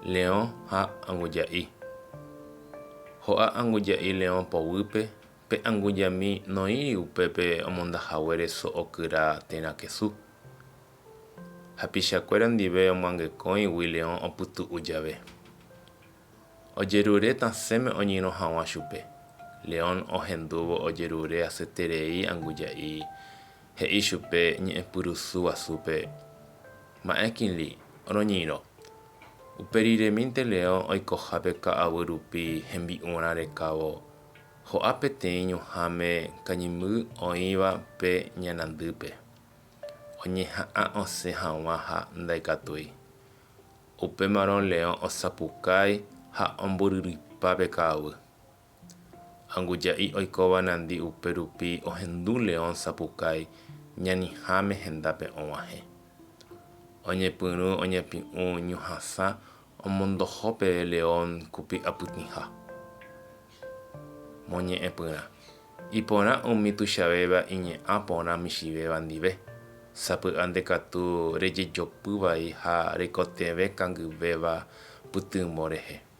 Leõ ha anguja'i. Ho'a anguja'i leõ poguýpe, pe angujami noĩri upépe omondahaguére so'o kyra térã kesu. Hapichakuéra ndive omyangekõigui leõ opytu'u jave. Ojerure tasẽme oñyrõ hag̃ua chupe. León ohendúvo ojerure asyeterei anguja'i, he'i chupe ñe'ẽpyrusu guasúpe, Ma'ẽ Kinli, roñyrõ. Upe riremínte leõ oikohápe ka'aguy rupi hembi'urã rekávo, ho'a peteĩ ñuhãme kañymby oĩva pe ñanandýpe. Oñeha'ã osẽ hag̃ua ha ndaikatúi. Upémarõ leõ osapukái ha omboryryipa pe ka'aguy. Anguja'i oikóva nandi upe rupi ohendu leõ sapukái ñaniháme hendápe og̃uahẽ. Oñepyrũ oñepi'ũ ñuhãsã omondoho peve león kupi'apytĩha. Moñe'ẽpyrã. Iporã umi tuichavéva iñe'ã porã michĩvéva ndive. Sapy'ánte katu rejejopy vai ha reikotevẽ kangyvéva pytyvõ rehe.